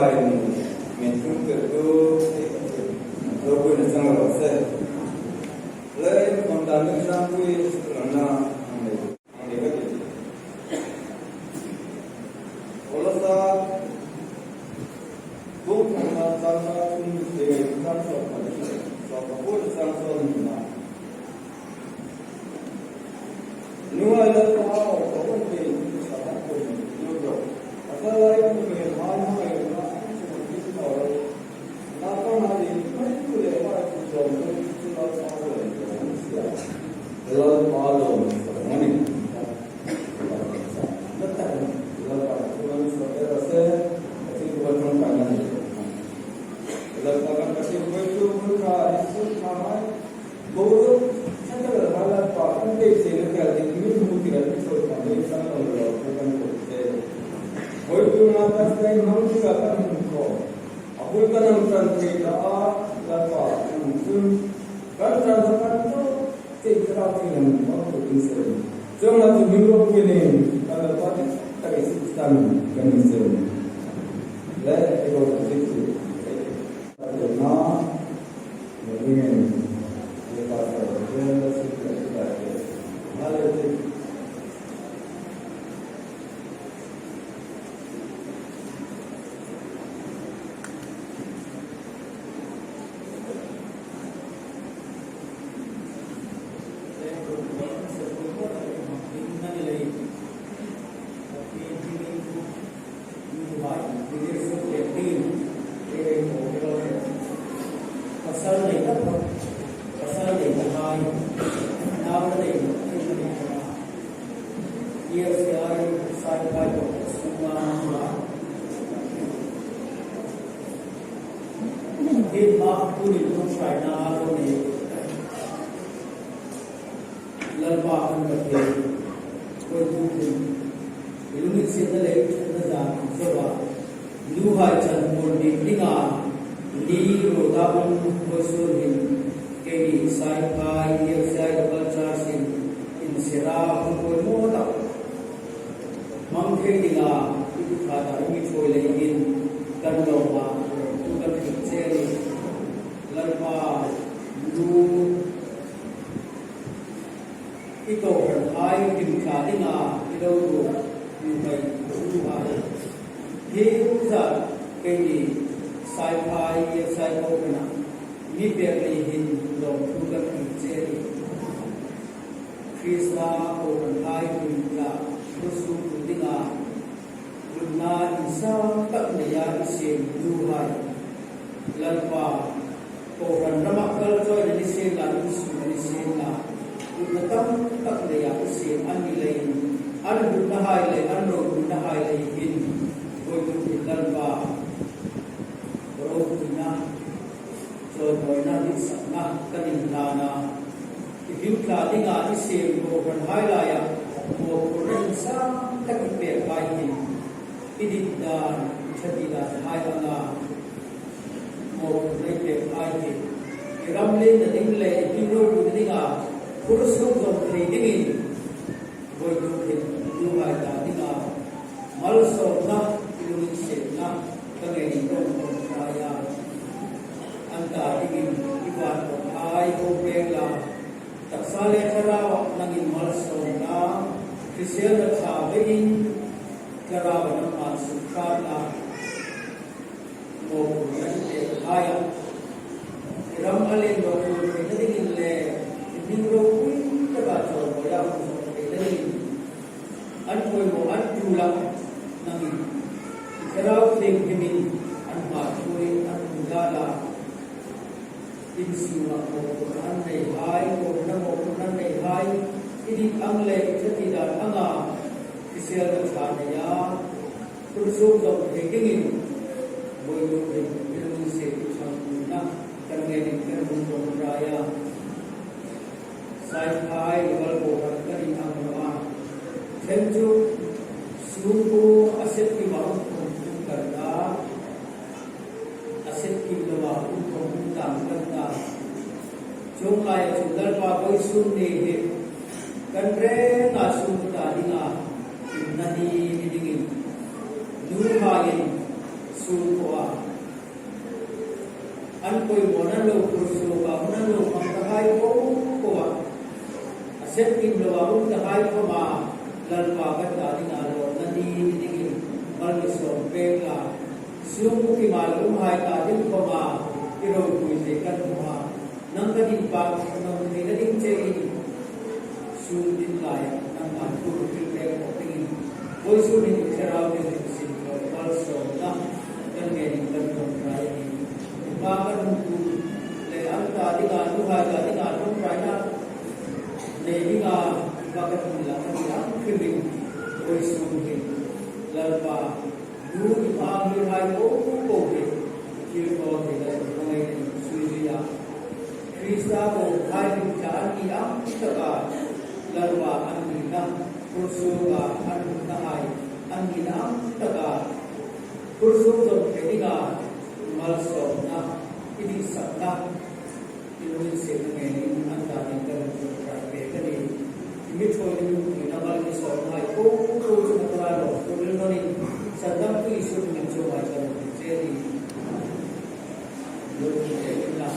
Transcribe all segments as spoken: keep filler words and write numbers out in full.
Min tum ke tu, lo pui na chang lo se. Le, kon ta min chang pui, lang na, ang le, ang le ka ti. Kolosa, bung thum na chang na, kum te, chang so ka, so ka, bung chang so ni na. Nuhai Lalpa aw, ka hung pei, ka hung pei, ka hung pei. Ka thalai hung pei, mai hung pei, na hung pei, ka hung pei. Na ka na di, mai tu le pa tu zong, tu tu la pa lo, tu zong sia. Lalpa lo, tu zong ni. Na ta, Lalpa tu zong so, era se, ka ti ko tong ka na. Lalpa ka ti ko tu, ka, Isu ka mai. Boruok, ṭha tak Lalpa, kan pei che na kal ding, mi hmu tira kan chawlhma nei kan lo lo, kan ko che. Voituk a kan dai hmang tira kan hmu khawm. A bul kan hang ṭan thei ta a, Lalpa, kan hmu chun. Kan ṭan ta kan tawk, che ka ti nan, ma ko ding se. Chuong a chu hming ro pui nen, kan Lalpa, tak i sik tan, kan hmu se. Le, i ko sik sik. Na, Pasal nei tak, pasal nei tak hai, nau nei tak, E F C I, Saiphai ko, suma, hi ma, kunin ko China, lo nei. Lalpa kan Pathien, voituk hin, i lunginsietna le i ṭhatna zâr zawk a, nuhai chan pawl bik dinga, ni ruot a um vawisun hin, keini Saiphai, E F C I local church-in, insiet a, hun poimaw tak hmang thei dinga, i ṭha ta i mi ṭhuoi leiin, kan lawm a, tu kan hril che a nih. Lalpa, nu, i kohranhai him thla dinga i lo ruot nuhmei, nuhai hi zat keini Saiphai, Saiphai kohran a mi pek ni hin lawmthu kan hril che a nih. Krista kohranhai him thla hung suoktu dinga Lutna insang tak neia i siem nuhai. Lalpa, kohran rama kal chawina ni sienla, insung ni sienla. Lutna tam tak neia i siem an ni leiin, an lutnahai le, an ropuinahai lei hin, voituk hin Lalpa, ropuina, chawimawina, ditsakna kan inhlan a. I him thla dinga i siem kohranhai laia mawphurna insang tak i pek hai hin, i dit dan, i ṭha ti dan hai anga mawphurna i pek hai hin, i ram lenna ding le i hming ropuina dinga phur suok zawm thei dingin, voituk hin nuhai ta dinga malsawmna, i lunginsietna ka ngeiin kan ṭawngṭai a. An ta dingin i vantawngthai hawng pek la, taksa le thlarauah nangin malsawmna, hriselna ṭha veiin thlarauah nangman sukṭhatna, mawphurna i pek hai a. I ram a lien mawphur theina dingin le i hming ropui taka chawimawia hung zawm theina dingin, an poimaw an ṭul a, nangin i Thlarau Thienghlimin an hma thuoi an hung la la. Insunga mawphurna an nei hai, kohranah mawphurna an nei hai, i dit ang le i ṭha ti dan anga hriselna ṭha neia phur suok zawm thei dingin, voituk hin i lunginsiet i ṭhangpuina kan ngeiin kan hung ṭawngṭai a. Saiphai local kohran kan inang naw a. Then chu, sungkuo a sep kim a um khawm kan ta, a sep kim loa um khawm kan ta. Chuong laia chun Lalpa vawisun ni hi kan renga sungkuo ta dinga inna ni ni dingin, nuhaiin Suok a, an poimaw an lo phur suok a, an lo hmang ta hai po po a, a sep kim lo a um ta hai khawma, Lalpa kan ta dinga lawmna ni dingin mal mi sawm pek la, sum kim a lo um hai ta ding khawma i ropui zie kan hmu a. Nang kan inpak, nang theina ding chein, sun tin laia nangma thu thil pek khawp dingin, vawisun hin i thlarau dingin sin thaw malsawmna kan ngenin kan ṭawngṭai a nih. I pa kan hung tu le an ta dinga, nuhai ta dinga ṭawngṭaina nei dinga i pa kan hung la a ni ang hrimin, vawisun hin Lalpa, nu i hmang hi hai po po hi thil thaw theina ding hmang ei nih, sui zui a. Krista kohai hming tla an ni ang taka Lalpa an nina, phur suok a an hmuna hai an nina ang taka phur suok zawm thei dinga malsawmna i ditsakna, i lunginsietna ngenin an ta ding kan ṭawngṭai pek a nih. I mi ṭhuoi ding ṭhuoina mal mi sawm hai po po chu na kara lo, tu ril nonin, sandamtu Isu hmingin chuong hai kan hung che a nih. Lo ṭhuoi ding la.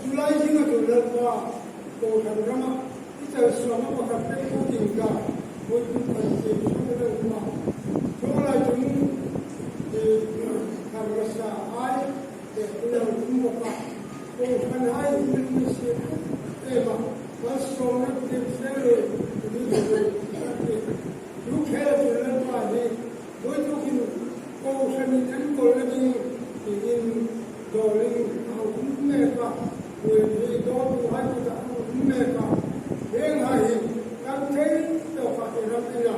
Tulai zinga chu Lalpa, kohran rama, i chal suama pakhat pek ko ding ka, voituk kan se suama dang kuma. Chulai chun, eh, kan rasa ai, te tulang kum baka. Kohran ai, min mi se, te ma, kan suama ding se lo, ni se lo, ni se lo. Lu khela chu Lalpa ni, voitukin kohranin an kawlna ding tiin dawlin a hung um mek a, buoina hi dawltuhai kuta a hung um mek a. Hienghai hi kan thei tawka i ram ina,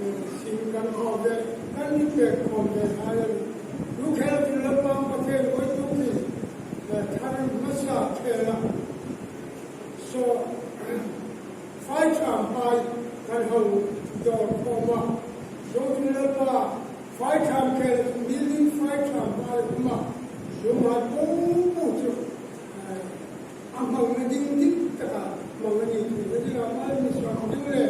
eh, sin kan khawm ve, kan ni pek khawm ve hai a nih. Lu khel chu Lalpa Pathien voitukin, eh, thar hmasa khela. So, fai tham pai kan hau dawr khawm a. So, chu Lalpa, fai tham khel, building fai tham pai um a. So, ma po po chu, eh, a hmangna ding dik taka, hmangna ding dik taka, ma mi suak ding le.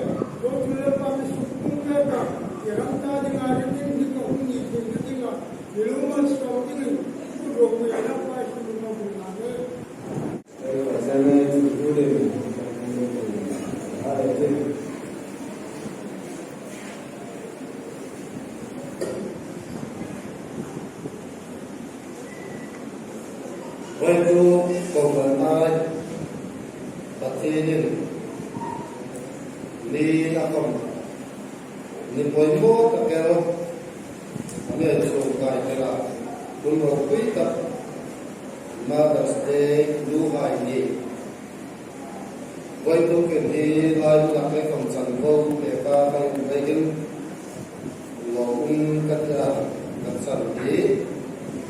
So, chu Lalpa mi suk tum le ka, i ram ta dinga, ram ding dik ka um ni ding na dinga, mi lo mal suak ding, ku ro ku ya Lalpa, i suk ma bu na le. Voituk kohran ai, Pathienin ni a khawm, ni poimaw tak el, a mi chungkai tela, hun ropui tak, Mother's Day, nuhai ni. Voitukin hi lai huna kei khawm chan vo pek a, kei um leiin lawm um ka ti a, ka chan hi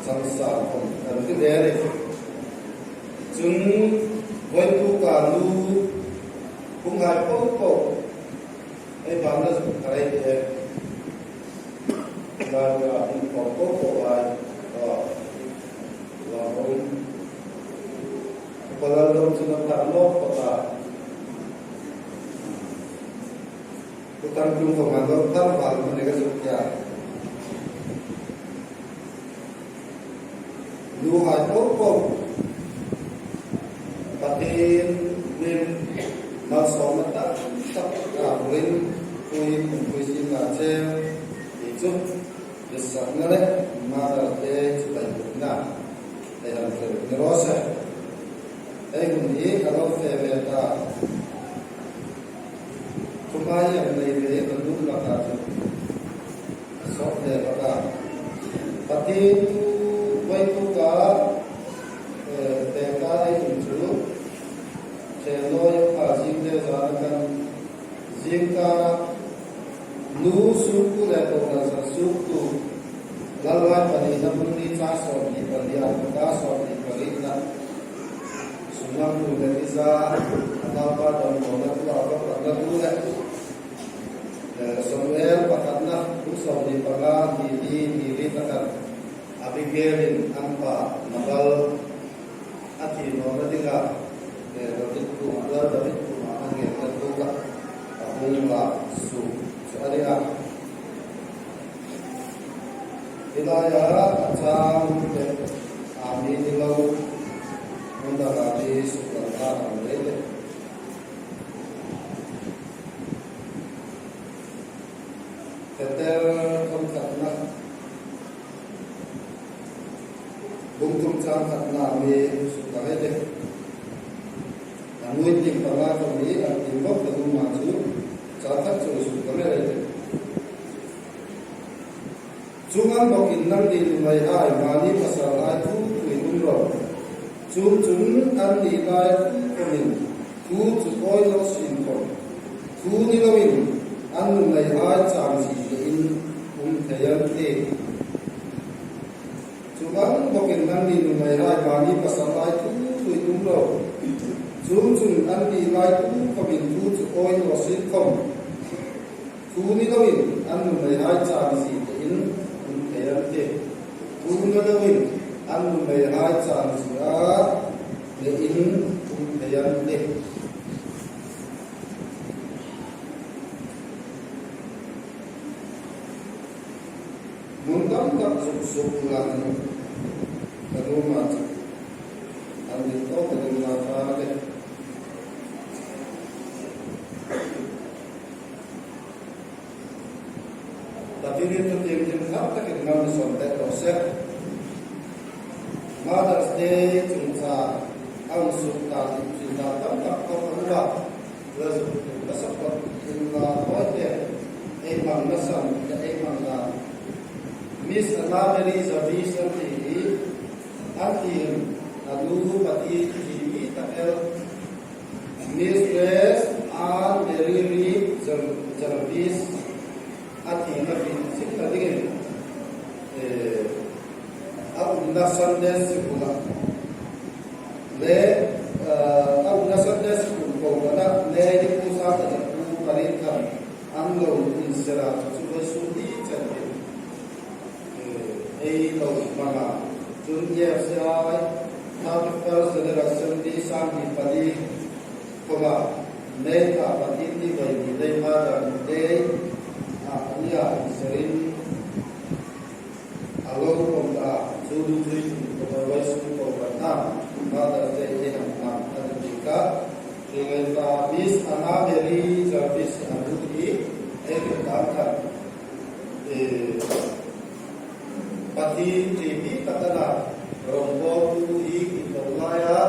chang sa khawm kan ti ve a nih. Chun voituka nu hunghai po po, ei bang na zuk ka rei te. Lai ka in po po po lai. Aw. Lawm um. Palal dawm chu na thar nawk ka ta. Ku tang tlung khawm an dawm thar val mani ka zuk tia. Nuhai po po, Pathienin malsawmna tak tak a hung puiin, hung pui sin na che, ti chu, ditsakna le Mother's Day chu ṭan bukna, ei han hril ni raw se. Ei hun hi ka lo fe ve ta. Khawmai ang nei ve ka lut hlak a chu. Sawt ve hlak a. Pathien tu, voituka, eh, pek a ei um chu. Ṭhen lawi a pha zing te zana kan zingkar a, nu suktu le kohran zan suktu, Lalhai pahni na hmun ni cha sawmhni pahni a, ka sawmhni pahni na. Sumang tu le ni za, a naupa dam ko na tu a, ko na tu le. Eh, Samuel pakhatna, kum sawmhni panga, ni li, ni li pakhat. Abigail-in an pa Nabal a thi nawna dinga, eh, David kuoma, Lal David kuoma a ngenna thu kha a hung lak suk chu a ni a. Hi laia a chang te a mi ni lo, hmun danga mi suklang a ang lei le. Peter thawnkhatna. Bung thum chang khatna mi suk ka hei de. A nuoi tieng panga ka mi a tieng bawk ka dum a chu chang khat chu suk ka hei de. Chuong ang bawkin nangni nuhmeihai mani pasalhai thu tuin um ro. Chuongchun anni lai thu khawmin thu chu awi lo sin khawm, thu ni loin an nuhmeihai chang zing tein um thei an tih. Chuong ang bawkin nangni nuhmeihai mani pasalhai thu tuin um ro. Chuongchun anni lai thu khawmin thu chu Pawi naw si khom, thu ni loin an nuhmeihai chang zie tein um thei an tih. Thu ni loin an nuhmeihai chang zie tein um thei an tih. Hmun tam tak zuk zuk la ni. Ka dum a chu. An ni to ka dum la ta de. Pathienni thu tieng tieng thar takin ngam ni sawm pek raw se. Mother's Day chungchang a hung suk ta ding chungchang tam tak khom a um a. Chu chu ka support in la hoi te. Ei hmangna san, ei hmangna. Miss Anna Mary Jarvis an ti hi, an ti hi, a nu pati ti mi tak el. Mistress Anne Mary Reed Jar-, Jarvis a tina fi sin na dingin, eh, a umna Sunday School a. Le, eh, a umna Sunday School ko kana le ni ku sa ta ku parin kan an lo inser a chu vawisun ni chen hi. Eh, ei lo hmang a. Chun E F C I thirty-first General Assembly sang hni pali khoma May ka Pathienni vawi hni lei Mother's Day a ni a inserin a lo pawm ta chu lu chu in ko vawisun ko kan na Mother's Day ei hang hmang a ni ti ka. Ringai ta Miss Anna Mary Jarvis a nu hi ei ring ta kan. Eh, Pathien ṭi mi tak a na, rawngbawltu hi inlo laia,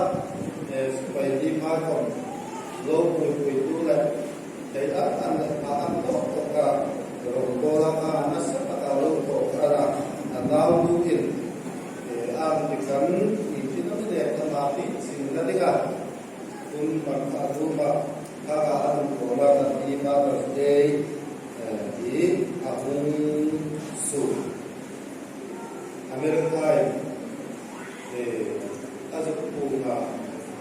eh, sipai ding hai khom, lo puipuitu le, thei ang ang le hma ang tawk tawka, rawngbawl anga nasa taka lo tawk a na, a nau luin, eh, ang ti khan, inṭhina mi nek ta ma ti sin na ding a. Tun bang kha a dum a, kha kha a dum ko la kan ti Mother's Day, eh, hi a hung su. America-in, eh, a zuk pung a,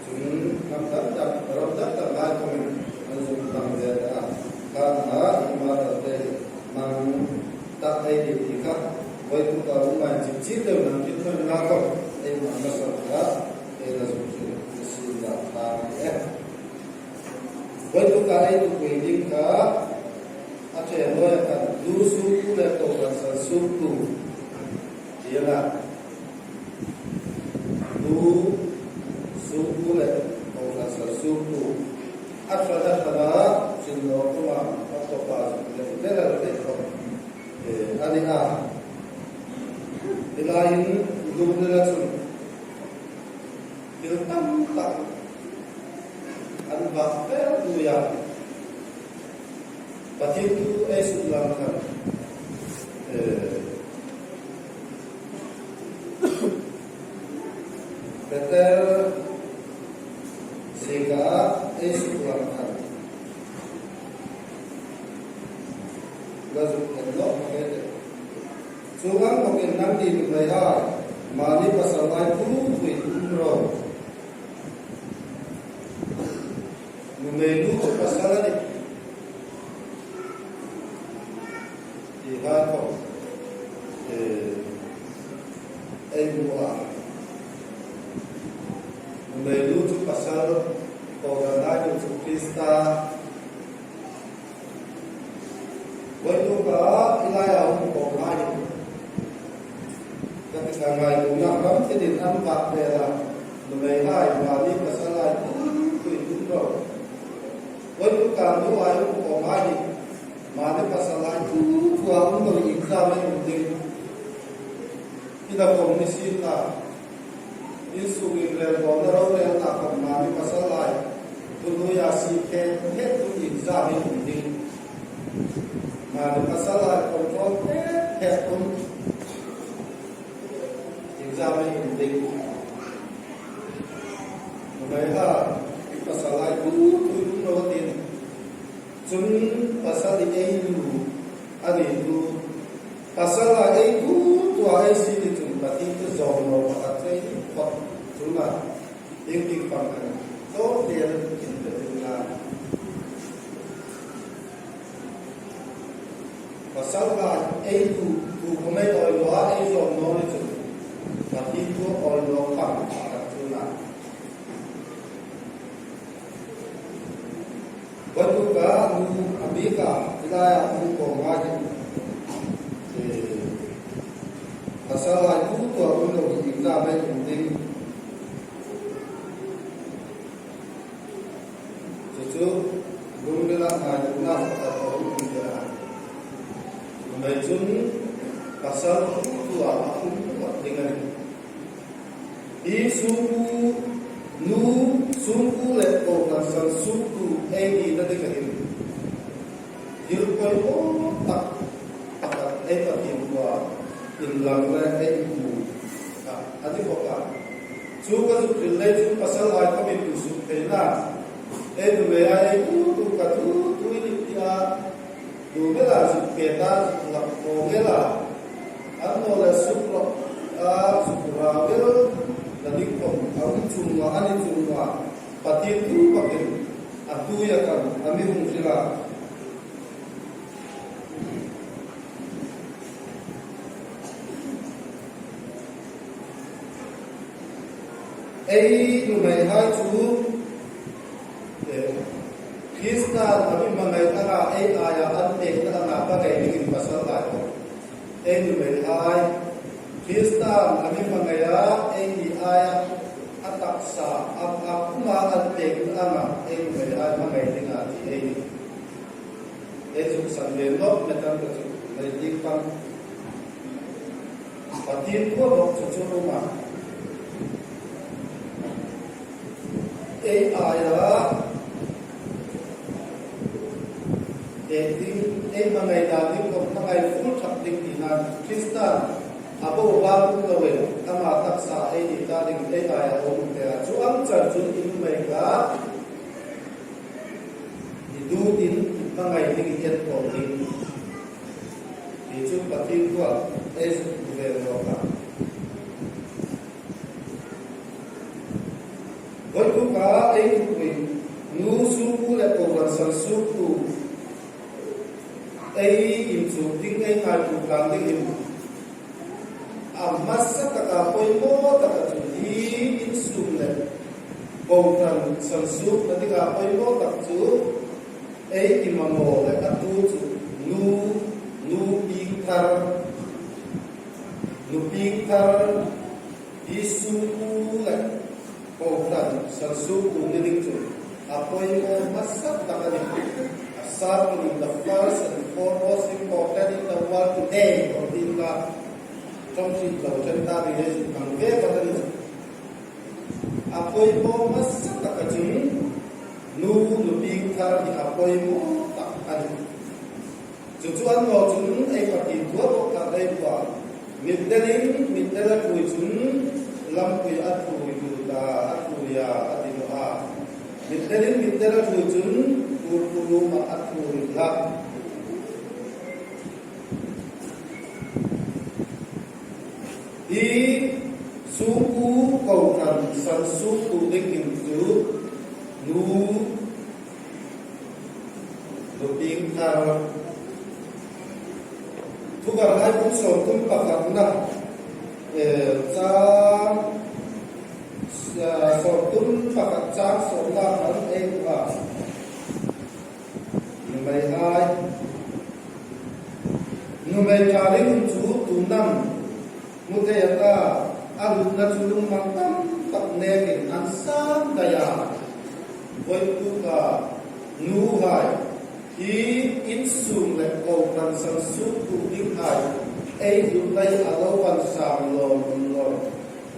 chun ram dang dang, ram dang dang lai khawmin an zuk pang zel a. Kha kha Mother's Day hmang ta ei ti ti kha, vawituk a um mai chik chik deu nang kin khawm la khawm, ei hmang nasa kha. Ei la zuk chu, Mission la ta e. Vawituk a ei tuipui ding kha, a ṭhen naw a kan, nu suktu le kohran san suktu. Ti a na. Nu suktu le kohran san suktu. A ṭha a ṭha a, sin lo khawma, a tawpa zuk le, le la le khawm. Eh, a ni a. Hi laiin, lum le la chun. Thil tam tak an vak fel nuoi a. Pathien thu ei suklang khan, eh, Peter zieka ei suklang khan, la zuk en nawk ei tih. Chuong ang bawkin nangni nuhmeihai, mani pasalhai puipuiin um ro. Nuhmei nu chu pasal a nih. Ti hai khawm, eh, ei hmu a. Nuhmei nu chu pasal, kohranhai nu chu Krista. Vawituk a, hi laia um khawm lai. Ka ti kha ngaituona ram thilin an vak vel a. Nuhmeihai, mani pasalhai, puipuiin um ro. Vawituk a nuhai um khawm lai. Mani pasalhai, tu, tua um lo exam ei um ding. Hi la khawm ni si ta. Insuk inrel dawna rorelna khawm mani pasalhai. Tun nuoia si khet khet tu exam ei um ding. Mani pasalhai control khet khet tu exam ei um ding. Nuhmeihai, pasalhai tu, tu, tu, tu, tin. Chun pasal ei nu a ni tu. Pasal a ei tu, tua ei si ni chun Pathien thu zawm lo pakhat ei ni phawt chun a. Ieng tik pang kan tawk tel in pe ding a. Pasal kha ei tu, tu khom ei awi naw a, ei zawm naw ni chu. Pathien thu awi naw kham a khat chu a nih. Vawituk a nu a mi kha, i laia nu ko nga hi. Eh, pasal lai tu tu a um lo hi, i ta mai um ding. Chu chu, lungrila ngaituona tak tak a um ding a. Nuhmei chun pasal tu tu a um ding a nih. Hi sungkuo, nu sungkuo le kohran san sungkuo ei ni ta ding a hin. Thil poimaw tak, tak ei Pathien kuoma inlang le ei inhmu a, a ni bawk a. Chu ka zuk hril lei chun pasal hai khawmin insuk theina. Ei nuhmei hai ei tu tu ka tu tu i ni tia. Tu mela zuk ke ta zuk lak ko mela. An naw le suk rawh a zuk ra vel. Na ding khom a um chung naw a ni chung naw a. Pathien thu pakin a tu ya kan a mi hung hril a. Ei nuhmei hai chu, eh, Krista a mi hmangai anga ei aia an pekna anga hmangai dingin pasal hai khom. Ei nuhmei hai Krista a mi hmangai a, ei ni aia a taksa a, a kuoma an pekna anga ei nuhmei hai hmangai dinga ti ei nih. Ei zuk san ve nawk metan ka chu, ei ding pan. Pathien thu bawk chu chu um a. Ei aia, ei ding, ei hmangai dan ding, khom hmangai full thak ding tina Krista a bo ba tu lo el, ama taksa ei ni ta ding ei aia um te a. Chu ang char chun i nuhmei kha i dutin i hmangai ding, i en tawk ding. Hi chu Pathien thu a ei zuk ve lo ka. Vawituk a ei tuhin nu sungkuo le kohran san sungkuo ei inchuk ding, ei ngaituo tlang dingin a hmasa taka poimaw taka chu hi insung le kohran san sungkuo dinga poimaw tak chu ei mamaw le a tu chu nu, nu pieng thar, nu pieng thar, hi sungkuo le kohran san sungkuo ni ding chu a poimaw hmasa tak a nih. A sap in the first and foremost important in the world today, ko ti la, ṭawng hrim lo ṭhen ta ding ei zuk hmang ve ta ni chu. A poimaw hmasa tak a chun nu, nu pieng thar hi a poimaw tak a nih. Chu chu a ni naw chun ei Pathien thu bawk tak ei hmu a. Mitdelin, mitdel a ṭhuoi chun lampui a ṭhuoi lut a, a ṭhuoi a, a ti naw a. Mitdelin, mitdel a ṭhuoi chun purpuruma a ṭhuoi hlak. Hi sungkuo kohran san sungkuo dingin chu nu, nu pieng thar. Thukarhai bung sawmthum pakhatna, eh, chang, eh, sawmthum pakhat chang sawmna khan ei hmu a. Nuhmei hai. Nuhmei ṭha ringum chu tu'n am hmu thei a ta, a lutna chu lungmang tam tak nekin an san dai a. Vawituk a nuhai, hi insung le kohran san sungkuo dinghai ei lut lai a lo pan sang lawm lawm.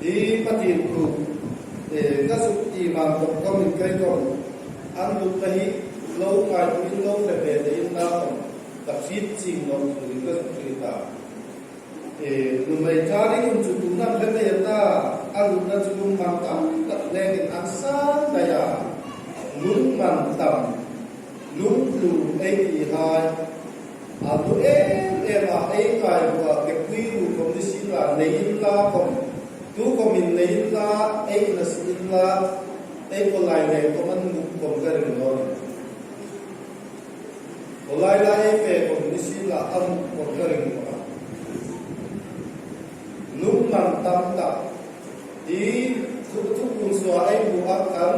Hi Pathien thu, eh, ka zuk ti mang tawk khawmin kei khom an lutna hi lo ngaituoin lo hre ve dai inla khom ka hriet chieng lawm tuin ka zuk hriet a. Eh, nuhmei ṭha ringum chu tu'n am hre thei a ta, a lutna chu lungmang tam tak nekin an san dai a. Lungmang tam, lungtlum ei ti hai. A tu em em a, ei ngai bua, kepui ru khom ni sien la, nei inla khom. Tu khomin nei inla, ei na si inla, ei ko lai nei khom an muk khom ka ring naw. Khawlai lai ei fe khom ni sienla, a mu khom ka ring a. Lungman tam tak. Hi thu, thupuon suoa ei hmu ang khan,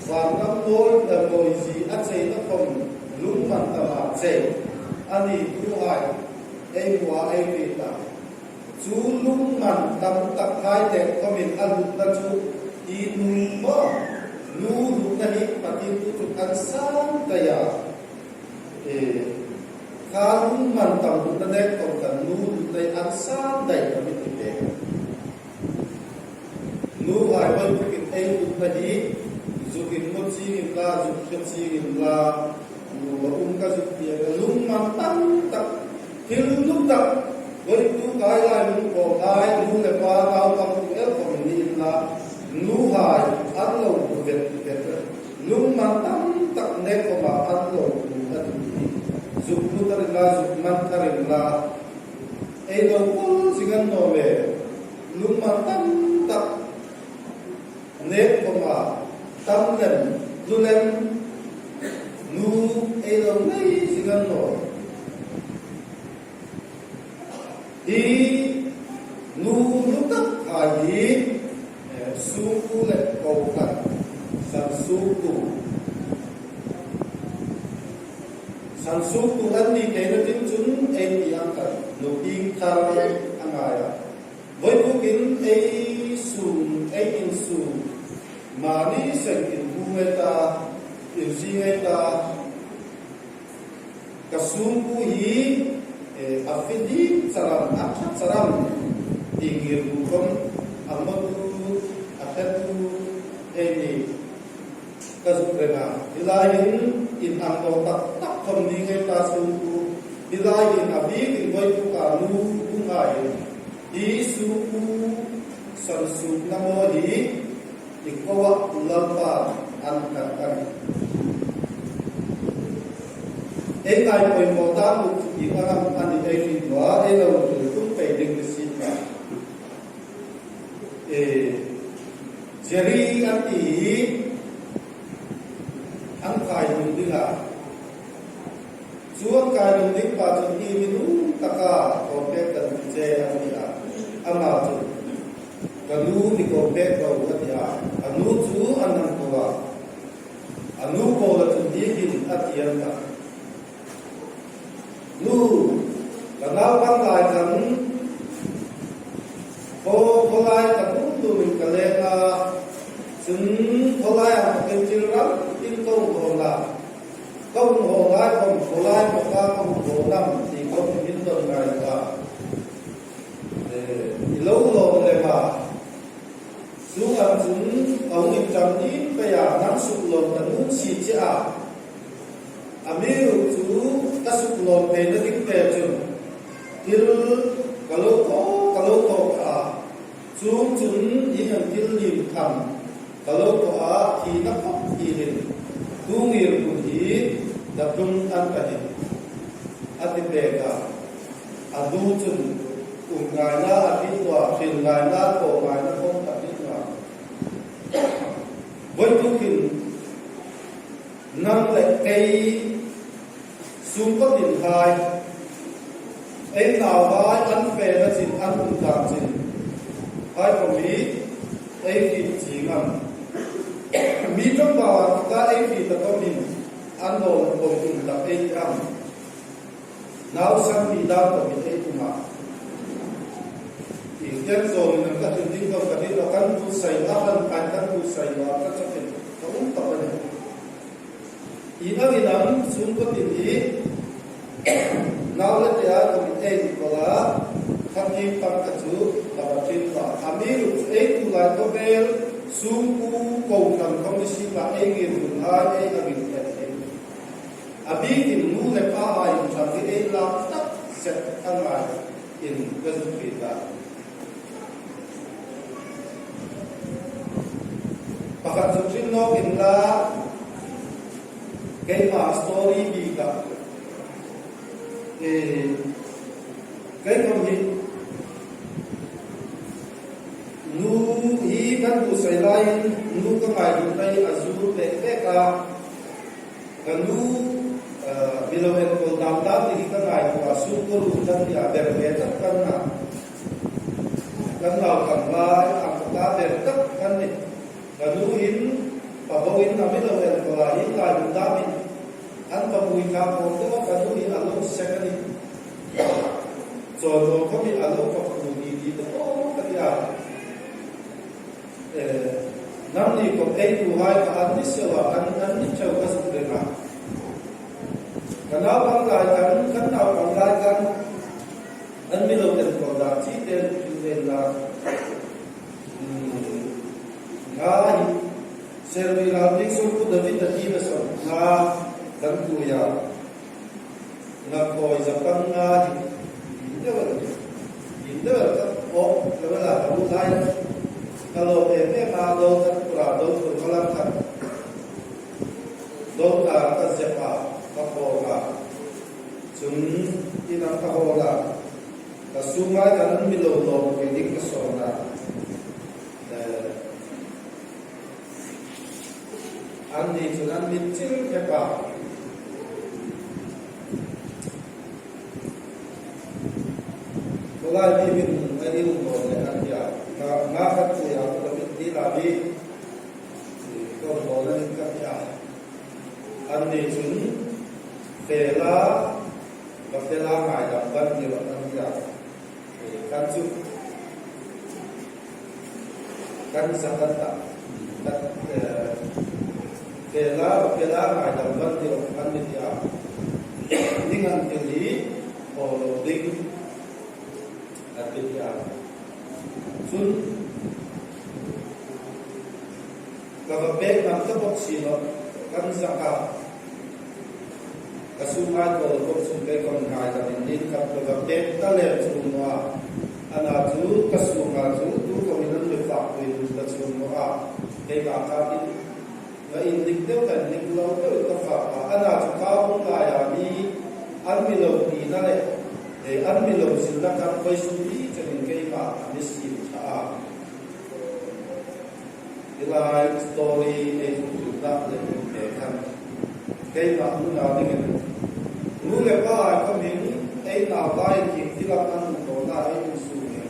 vangam mawi le mawi zie a cheina khom lungman tama chei a ni tu hai ei hmu a, ei fe ta. Chu lungman tam tak hai le khomin a lutna chu i nu maw, nu lutna hi Pathien thu chu kan san ta a. E, kha lungman tam lutna le khom kan nu lutna hi an san dai ka mi ti te. Nu hai hoi pukin ei lutna hi, zuk inmaw ching inla, zuk hre ching inla, nu ba um ka zuk ti a, lungman tam tak, thil lum tak, hoi tu kai lai lung ko lai, nu le pa, naupang tu el ko ni inla, nu hai an lo vet vet. Lungman tam tak ne ko ma an lo tu a ti. Zuk nu ta ring la, zuk man ta ring la. Ei lo kul zing a ni naw le, lungman tam tak nek khoma tam lem, lu lem, nu ei lo nei zing a ni naw. Hi nu, nu tak hai hi, eh, sungkuo le kohran, san sungkuo. San sungkuo an ni keina ding chun ei ti ang khan, nu pieng thar a ngai a. Voipukin ei sung, ei insung, mani seng inhmu ngei ta, inzie ngei ta, ka sungkuo hi, eh, a fit ding charan, a ṭha charan, ti ngirhmun khom, a mawtu, a hretu, ei ni. Ka zuk reng a. Hi lai hin inang lo tak tak khom ni ngei ta sungkuo. Hi lai hin a bikin voipuka nu, nu ngai. Hi sungkuo san sungkuona maw hi, i koa Lalpan an kan kan. Ei ngai poimaw ta nu i ka ram a ni ei ri tua, ei lo tu tum pei ding ni si ta. E, Jerry an ti hi an kai lum ding a. Chu an kai lum ding pa chun hi mi nuom taka ko pek kan ti che an ti a. Ama chu, "Ka nu mi ko pek ro," a ti a. A nu chu an nang ko a. A nu ko la chun hi hin a ti an ta. Nu, ka naupang lai khan, khaw, khawlai ka tum tumin ka leng a, chun khawlai a ka pen chil ram, tin ka hung haw la. Ka hung haw lai khom, khawlai ka ka hung haw lam, ti khom min don ngai ta. Eh, i lo lawm lem a. Chu ang chun a hung inṭan ding pei a, nang suk lawm ka nuom si che a. Amiruokchu ka suk lawm theina ding pei chun, thil ka lo thaw, ka lo thaw a. Chuongchun hi ang thil lim tham ka lo thaw a, thina khop hi hin. Tu ngirhmun hi, da tum an ka hin. A ti pek a. A nu chun, um ngaina a ti naw a, hril ngaina, thaw ngaina khom a ti naw a. Voituk hin nang le kei sungkuo tin hai, ei nauhai an fena chin, an um dan chin hai khom hi ei hriet ching am? Mi ṭawng bak a ka ei hriet ta khom hin an lo um tak ei ti am? Nausan mi dam ko mi ei tum a. I tieng zawng in ka tin ding ko ka tin lo kan bu sai a, kan kan kan bu sai a ka chak in ka um ta ba ne. I ang in ang sungkuo tin hi nau le te a ko mi ei ko la. Ka tin tak ka chu ka ba tin ba. Amiruokchu ei tu lai ko bel sungkuo kohran khom ni si ba ei ngirhmun a ei a min ka ei. A bikin nu le pa hai inṭhang hi ei lak tak zet a ngai in ka zuk hriet a. Pakhat zuk hril nawk inla, keima story bik a. Eh, kei khom hi nu hi kan bu sai lai in nu ka ngai dun tai a zu le pek a. Ka nu, eh, Mi lo enkawl dam dam ti hi ka ngaituo a, sungkuo ruot kan nih a, ber ve tak kan na. Kan nau kan lai, ang ka ta ber tak kan nih. Ka nu hin, ka bo hin a mi lo enkawl a, hi lai hun dam hin. An ka pui ka ko ko, ka nu hi a lo sek a nih. Chawn lo ka mi a lo ka pui ni ni ta ko ka ti a. Eh, nangni khawm ei tuhai kha an ni seuva, an, an ni chau ka zuk reng a. Ka naupang lai khan, kan naupang lai khan, an mi lo enkawl dan chi te chu ven la. Hmm, nga hi, Serbi Lalpingsawr Pu David a ti ve sawm, nga kan pui a. Nga khawi za pan nga hi, in deu el, in deu el ka awk, ka vela ka lu lai. Ka lo em em a, dol ka tura, dol tur ka lam khat. Dol ka ka zep a, ka khaw a. Chun, in ang ka haw a. Ka sunga ka nun mi lo lawm pui ding ka sawn a. Eh, Anni chun an mit chil khep a. Khawlai mi min a ding dawn le an tia. Nga, nga khat pui a, ka mit dil a mi. Ka dawn a ning ka tia. Anni chun fe la, ka fe la ngaidam kan tia, an tia. Kan chu, kan sa kan ta, kan, eh, pela, pela ngaidam kan ti, kan ti a. Ding an ti hi, aw lo ding, an ti a. Chun, ka va pek nam ka bok si lo, kan sa ka. Ka sunga ko ko sung ke kon ngai ka min din ka ko ka pek ta le chu mo a. Ana chu ka sunga chu tu ko min an le fa ko in ka chu mo a. Ke ka ka in, nga in dik deu kan dik lo deu ka fa a. Ana chu ka hung lai a mi an mi lo ti na le. E an mi lo sin na kan koi su di chen in ke ma mi si ta a. Hi lai story ei hung tum dak le hung pe khan. Keima hmuna dingin. Nu le pa khawm hin ei nau lai ieng thil am an hung tawna ei hung suk hi.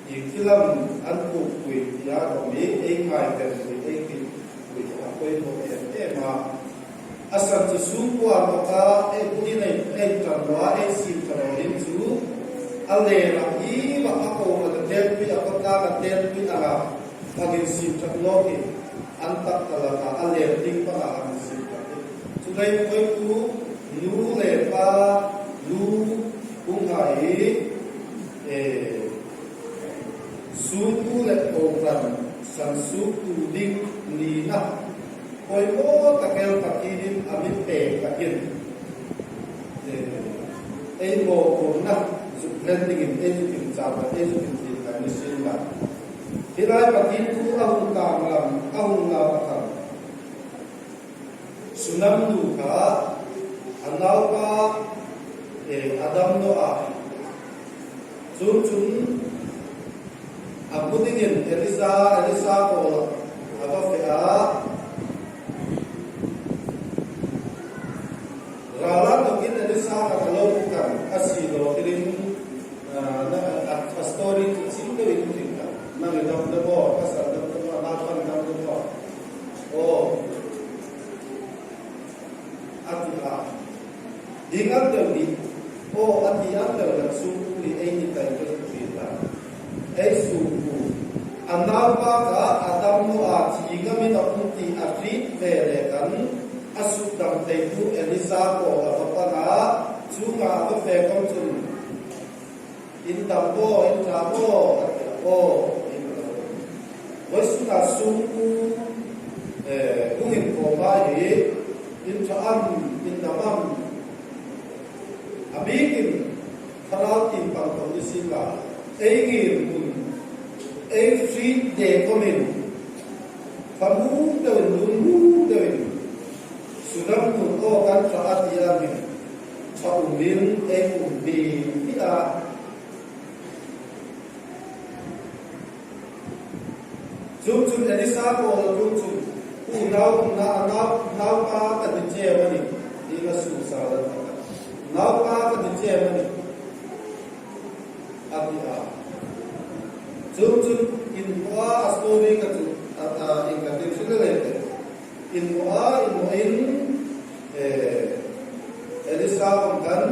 Ieng thil am an puk pui tia khawm hi ei ngai pen pui ei hril pui a poimaw em em a. A san chu sungkuo a kawk a, ei bunin ei, ei ṭan lo a, ei sim ṭan lo ding chu. A lêr a hi, a ko a ka têlpui, a kawtlang a têlpui a la, a ngin sim ṭan lo hi. An tak ta la ta, a lêr ding pa la a ngin sim ṭan hi. Chu lei koi tu, nu le pa, nu, hung hai, eh, Sungkuo le kohran san suktu ding nina poimaw tak el Pathienin a mi pek takin, eh, ei mawphurna zuk hlen dingin ei zuk inchang, ei zuk inhriet kan ni sien la. Hi lai Pathien thu a hung tang lam, a hung lau a tam. Sunam nu kha a naupa, eh, a dam naw a. Chuongchun a hmu dingin Elisa, Elisa kuoma a va fe a. Rala tokin Elisa kha a lo kan a si lo tirin, ah, na, a, a story chu chim deuin hring ta. Nang i dam dam aw, ka sal dam dam aw, naupan dam dam aw. Aw. A ti a. Ding ang deu ni. Aw, a ti ang deu la sungkuo ni ei ni tai ka ti ta. Ei sungkuo. A naupa kha a dam naw a, thi ngamin a um ti a hriet ve le khan. A suk dam thei tu Elisa kuoma a va pan a. Chuonga a va fe khom chun. In dam aw, in ṭha aw, a ti a, aw, in dam. Vawisuna sungkuo, eh, hung inkhawm a hi, in ṭha am, in dam am. A bikin, thlarau tieng pang khom ni sien la, ei ngirhmun, ei hriet de khomin, Fa hmuk deuin, lung hmuk deuin, Sunam nun aw kan ṭha a ti a min, ṭha umin ei um bik hi a. Chuongchun Elisa kuoma chuongchun, u nau, na, nau, naupa ka ni che a nih. Hi ka su sa la ta ka. Naupa ka ti che ma ni. A ti a. Chuong chun inhmaw a, a story ka chu, a, a, in ka ti chu le le. Inhmaw a, inhmaw in, eh, Elisa khom khan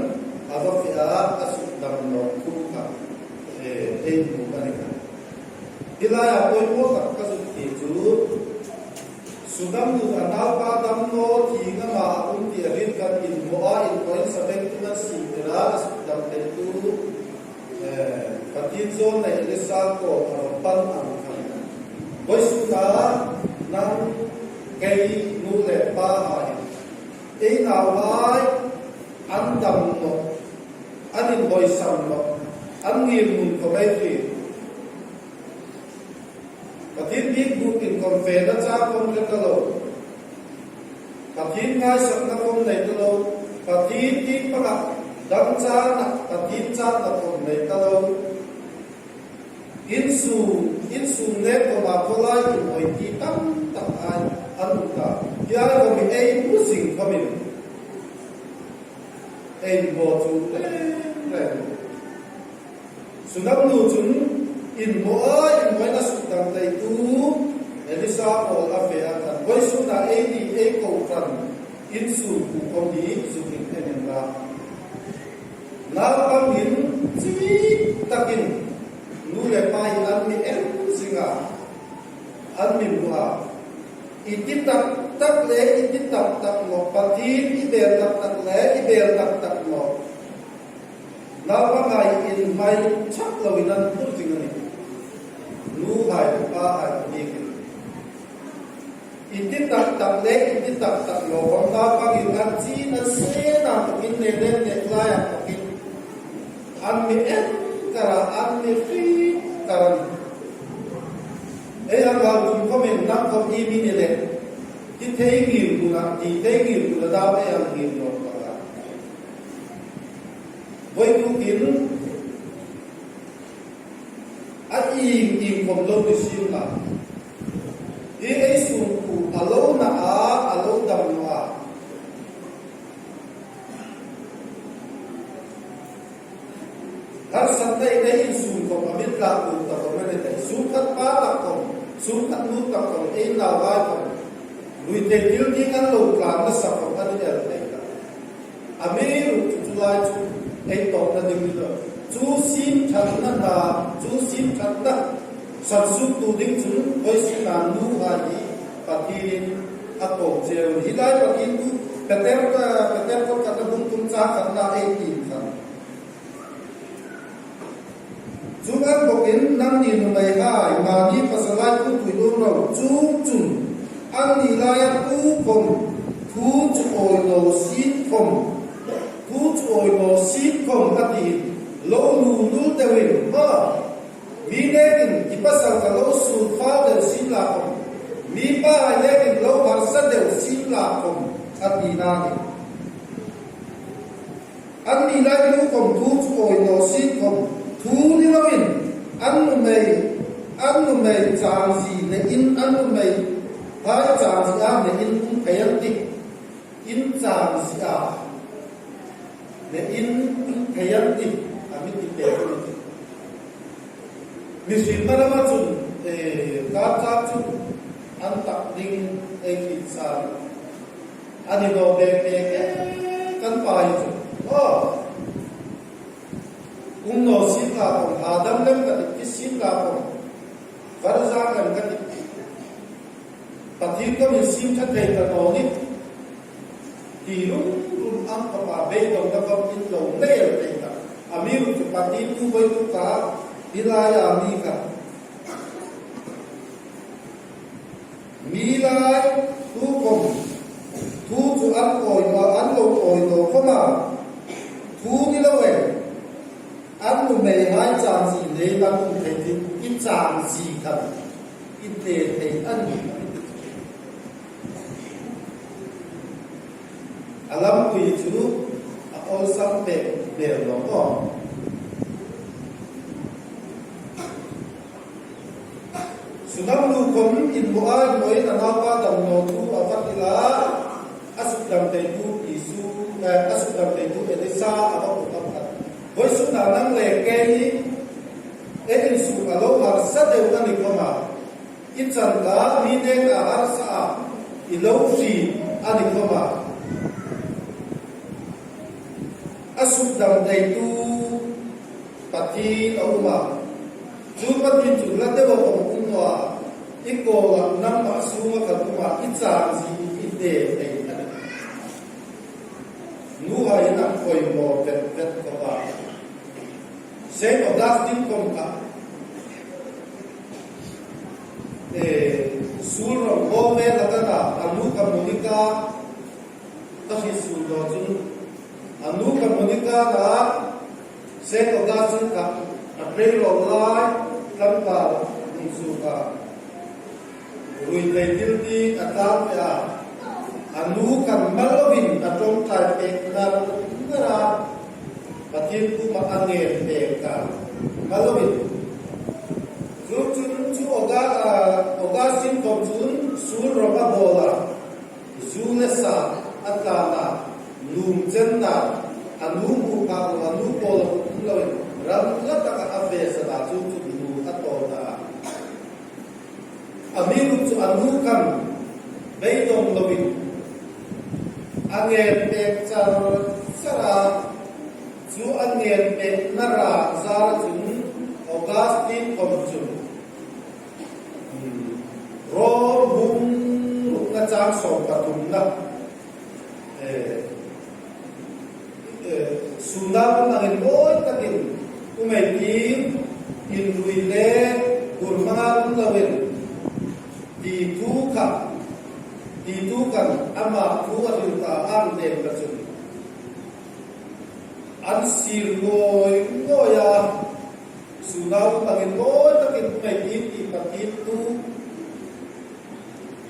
a va fe a, a suk dam naw thu kha. Eh, ei hmu ka ni kha. Hi laia poimaw tak ka zuk ti chu, sudamnu a naupa dam naw ti ngama a um ti a hriet khan inhmaw a, inhmaw in sabengtung an siem tir a, a suk dam theitu, eh, Pathien zawlnei Elisa kuoma a va pan ang khan. Vawisuna nang kei nu le pa hai, ei nauhai an dam naw, an inhawisan naw, an ngirhmun khom ei hriet. Pathien bik bukin khom fena chang khom hre ta lo. Pathien ngaisakna khom nei ta lo. Pathien tieng panga dam changna, Pathien changna khom nei ta lo. Insung, insung nek khoma khawlai inhawi ti tam tak hai an um ta. Hi hai khom hi ei hmu zing khomin ei inhmaw chu reng reng. Sudamnu chun inhmaw a, inhmaw in a suk dam theitu Elisa kuoma a fe a khan. Vawisuna ei ni ei kohran insung kuoma khom hi zuk en inla. Naupangin chimit takin nu le pa hi an mi en zing a, an mi hmu a. I ti tak tak le, i ti tak tak naw, Pathien i bel tak tak le, i bel tak tak naw. Naupanghai inhmai chak loin an phur zing a nih. Nuhai, pahai, a bikin. I ti tak tak le, i ti tak tak naw khom naupangin an chin an sen a takin, ne le ne lai a takin an mi en kar a, an mi hriet kar a nih. Ei hang hau tum khomin nang khom i mi ni le, ti thei ngirhmuna, ti thei ngirhmuna dam ei hang ngir naw kar a. Vawituk hin a ieng ieng khom lo ni sien la. Hi ei sungkuo a lo na a, a lo dam naw a. Harsatna ei insung khom a mi tlak lut ta khom a ni thei. Sungkhat pa tak khom, sungkhat nu tak khom, ei nauhai khom. Lui thei thil ding an lo tlan nasa khom a ni el thei ta. Amiruokchu chu lai chu ei tawpna ding ni lo. Chu siemṭhatna na, chu siemṭhatna san suktu ding chun vawisuna nuhai hi Pathienin a ko cheu. Hi lai Pathien thu Peter, Peter kawtkhata bung thum chang khatna ei tiem khan. Chuong ang bawkin nangni nuhmeihai, mani pasalhai thu tuidawn ro. Chuongchun anni laia thu khom, thu chu awi naw sien khom, thu chu awi naw sien khom ka ti, lo nuhnul deuin, ha. Mi nekin i pasal kha lo suol fal deu sien la khom, mi pahai nekin lo harsa deu sien la khom, a tina a nih. Anni lai thu khom thu chu awi naw sien khom, thu ni loin an nuhmei, an nuhmei changzie le in, an nuhmeihai changzie a le in um thei an tih. In changzie a le in um thei an tih, a mi ti pek a nih. Mihringna rama chun, eh, kar chak chun an tak ding ei hriet sa. A ni naw bek bek e, kan pa hi chu. Aw. Um naw sien la khom, hadam lem ka ti, ti sien la khom. Var zak lem ka ti. Pathien khom insiem ṭha thei ta naw nih. Ti rum rum ang khom a, beidongna khom in lo nei el thei ta. Amiruokchu Pathien thu vawituk kha, hi laia mi kha. Mi lai thu khom, thu chu an awi naw, an lo awi naw khom a. Thu ni loin an nuhmeihai changzie le in um thei ti, i changzie khan i te thei a nih. A lampui chu a awlsam pek ber naw maw. Sudamnu khom inhmaw a, inhmaw in a naupa dam naw thu a va hril a, a suk dam theitu Isu A sukdam theitu Elisa a va pawm a khat. Vawisun a nang le kei, ei insuk a lo harsa deu a ni khawm a. I chan kha mi neka harsa a, i lo hriet a ni khawm a. A sukdam theitu Pathien a um a. Chu Pathien chu la deu a um naw a. I kawla nangma sunga khat um a, i chang zie i hne thei a nih. Nuhai in a poimaw vet vet khawp a. Saint Augustine khawm kha, eh, sul rawng haw ve la ka ta, a nu kha Monica, ka hriet sul naw chun, a nu kha Monica la, Saint Augustine kha a trei lo lai, tlangval hung suok a. Ruoi thei dil ti a tlang ve a. A nu khan mal lovin a ṭawngṭai pek ngar ngar a. Pathien kuoma a ngen pek a. Mal lovin. Chu chun chu Auga-, a, Augustine khawm chun sul rawng a bawl a. Zu le sa a tlan a, nuom chen a, a nu hmu kha lo, a nu kawl a hmu loin, ram la taka a fe sa ta chu chu nu a tawn a. Amiruokchu a nu khan beidawng lovin, a ngen pek char char a, chu a ngen pekna zara chun Augustine khawm chun Rom bung rukna chang sawm pathumna. Eh, eh, suna um angin mawi takin um ei tiin, inrui le hur hmanga um loin, ti thu kha, ti thu khan ama thu a hril ta ang deng ta chun. An sir ngawi ngawi a, suna um angin mawi takin um ei tiin ti Pathien thu.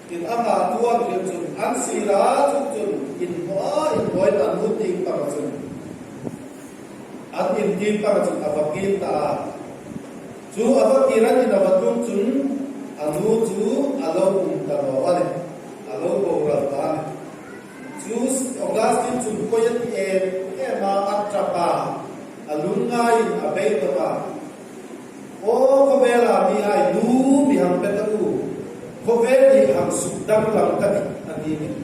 Tin ama thu an hril chun, an sir a chun chun, inhmaw a, inhmaw a, an nu tieng pang chun. An in tieng pang chun a va kir ta a. Chu a va kir an in a va tlung chun, a nu chu a lo um ta naw a nih. A lo boral ta a nih. Chu Augustine chun koi a ti em em a, a ṭap a, a lungngaiin a beidawng a. Aw, khawvela mihai, nu mi hang pe ta u. Khawvel hi hang suk danglam ka tih, a ti a nih.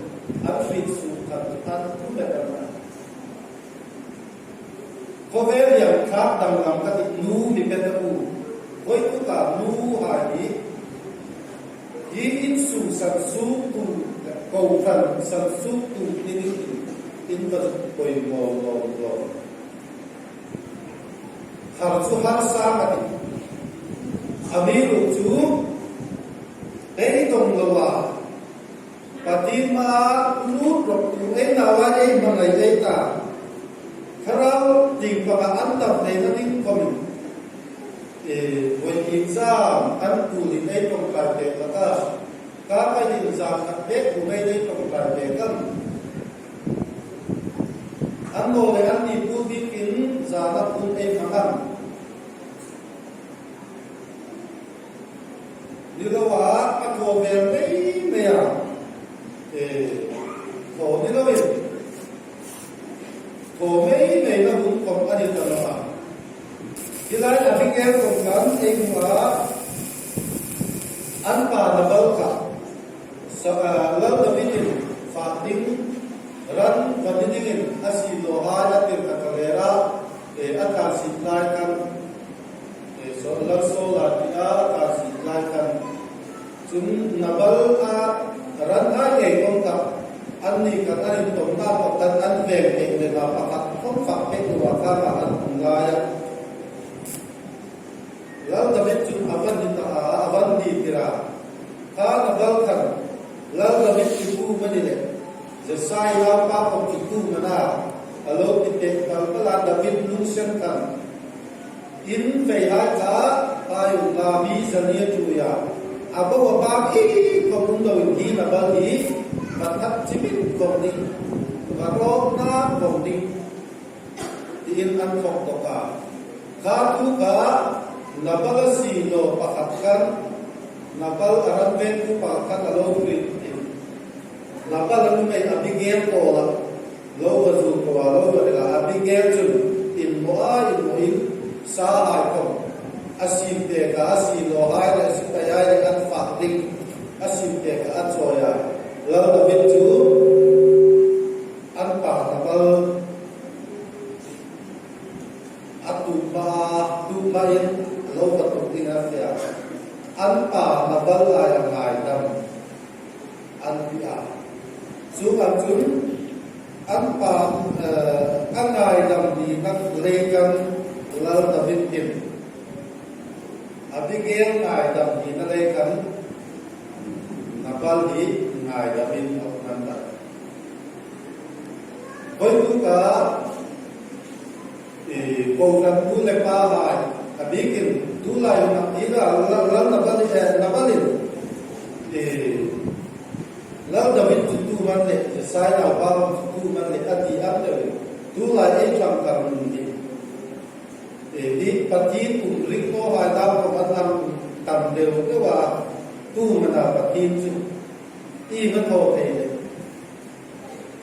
An hriet suok khan an tum ta a. Khawvel hi hang thlak danglam ka tih, nu mi pe ta u. Vawituk a nuhai hi, hi insung sansuoktu, kohran sansuoktu ni dingin in va poimaw naw naw. Har chu harsa ka tih. Amiruokchu, beidawng lo a, Pathien hmaa lut rawk tu ei nau a ei hmangai ei ta. Thlarau tieng panga an dam theina ding khawmin, eh, vawi tieng zan an kuolin ei ṭawngṭai pek hlak a. Ka pai ding zan khat bek bu mei ei ṭawngṭai pek am. Annawleh anni puol biekin zana puon ei hmang am? Ni lo a, a thaw ve mei mei a. Eh, thaw ni loin, thaw mei meina hun khawm a ni ta naw a. Hi lai Abigail khawm khan ei hmu a, an pa Nabal kha, sa-, a, Lal Davidin fak ding, ran va ni dingin a siehlawhai a tirka ta lera, eh, a thlangsiet lai khan, eh, Saul, Lal Saula tia a thlangsiet lai khan. Chun Nabal a ran hai ngei khawm kha, anni khan an inṭawngna pakhat an veng pek leh pakhat khawm fak pek lo a, kha kha an hung lai a. Lal David chun a va ni ta a, a va ni tir a. Kha Nabal khan Lal David chu tu mani le, Jesai naupa khawm chu tu mana, a lo ti pek pal pal a, David lungsen khan. In veihai kha, pai unla, mi zani a ṭhuoi a. A bo a bang ei khawm um loin hi Nabal hi, va that chimin khawm ding, va rawkna khawm ding, tiin an thawk bawk a. Kha tu kha, Nabal a siehlaw pakhat khan, Nabal a ran vengtu pakhat khan a lo hriet tir. Nabal a nuhmei Abigail kawla. Lo va zu ko a, lo va hril a, Abigail chun inhmaw a, inhmaw in, sahai khawm a siem pek a, a siehlawhai le a sipaihai le an fak ding a siem pek a, a chawi a. Lal David chu an pa Nabal a tuok hma, tuok hma in lo va tuok ding a fe a. An pa Nabal laia ngaidam an ti a. Chuong ang chun an pa, eh, a ngaidam dingin a lei khan Lal David hin Abigail ngaidam dingin a lei khan Nabal hi ngaidam in a um an ta. Vawituk a, eh, kohran nu le pahai, a bikin tulai hun a tira, Lal, Lal Nabal, eh, Nabal in, eh, Lal David chu tu am a ni le, Jessai naupa chu tu am a ni le, a ti ang deu. Tulai ei ṭhangkam nun hi, eh, hi Pathien um ring nawhai dam khawm an hang tam deu deu a, tu am a na Pathien chu i hang thaw thei le.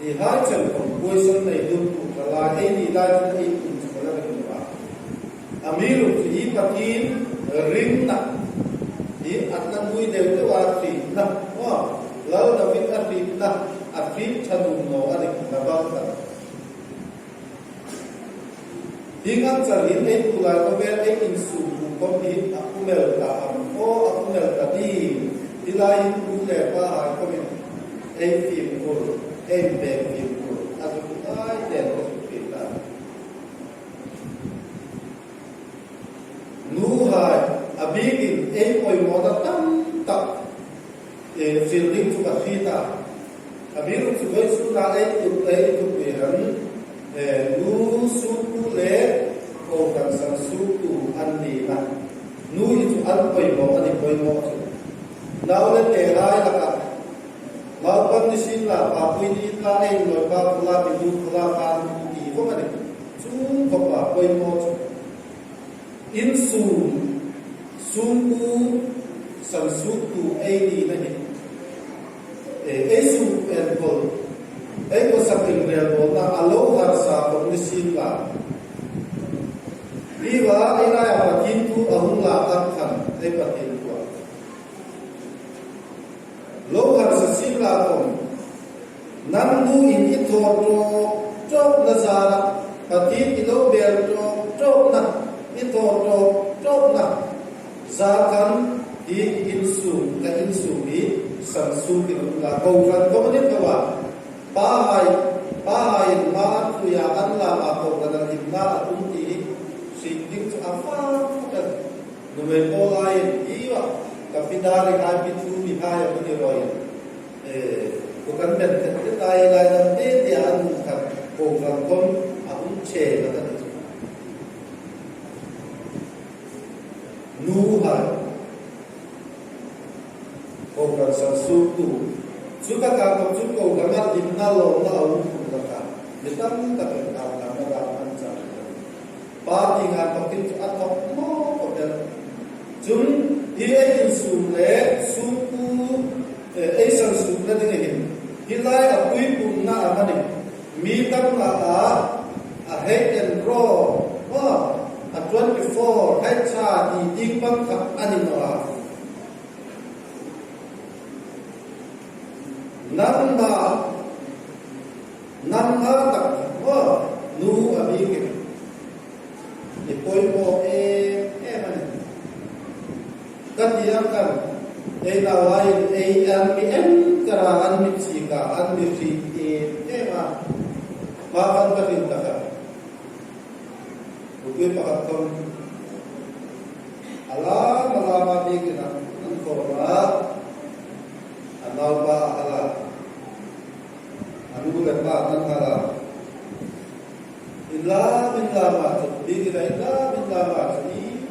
Ti hai chen khawm question nei dun tu ka la, eini lai chu ei um chu ka la ring a. Amiruokchu hi Pathien ringna hi a hnanuoi deu deu a hrietna, aw, Lal David a hrietna, a hriet ṭha nuom naw a ni Nabal kha. Hi ngang char hin ei tulai khawvel ei insung bu khawm hi a um el ta am, aw, a um el ta ding. Hi lai hin nu le pahai khawmin ei fimkhur, ei bek fimkhur a zuk ngai den ka zuk fim ta. Nuhai, a bikin ei pawimawna tam tak, eh, hril ding chu ka hriet a. Amiruokchu vawisun a ei tuok, ei tuok ve han, eh, nu suoktu le kohran san suoktu an ni a. Nu hi chu an pawimaw a ni, pawimaw chu. Nau le tehai laka, naupan ni sien la, papui ni la, ei nuhmei pa khawla, mi nu khawla, pa nu ti khawm a ni. Chuong khawpa pawimaw chu. Insung, sungkuo, san suoktu ei ni a nih. Eh, ei sung enkawl, ei khawsak inrelbawlna a lo harsa khawm ni sien la. Hi va, ei laia Pathien thu a hung la tak khan, ei Pathien thu a. Lo harsa sien la khawm, nang nu in i thaw tawk tawkna zara, Pathien i lo bel tawk tawkna, i thaw tawk tawkna zar khan hi insung, ka insung hi san suok in um la, kohran khawm a ni tho a. Pahai, pahai in hma an hrui a, an lam a, kohran a hlimna a tum ti hi hriet ding chu a fak tak. Nuhmei pawl hai, i va, ka pi Dari hai, pi Thumi hai a hung ni rawi. Eh, ko kan ben te te tai lai dan te te an hung khat, kohran khawm a hung che na ta ni. Nuhai, kohran san suoktu. Chu taka khawm chu kohran a hlimna lawmna a um tum taka. Mi tam takin a hlimna dam an chang. Pa ti ngai takin chu a thawk maw ko tel. Chun hi ei insung le sungkuo, eh, ei san suokna ding hin. Hi lai a puipuina a ni. Mi tam na a, a hei en ro, a, a twenty-four, hei cha ti ding bang kha a ni naw a. Nangma, nangma tak, aw, nu a mi ke. I pawimaw em em a nih. Ka ti ang khan, ei nauhai, ei an mi en kara, an mi chika, an mi hriet em em a. Hma khan ka hril ta kha. Nupui pakhat khawm a lam, a lam a, biekin an khawm a, a naupa a hal a, a nu le pa an hal a. Inlam, inlam a chu, biekin a inlam, inlam a chu,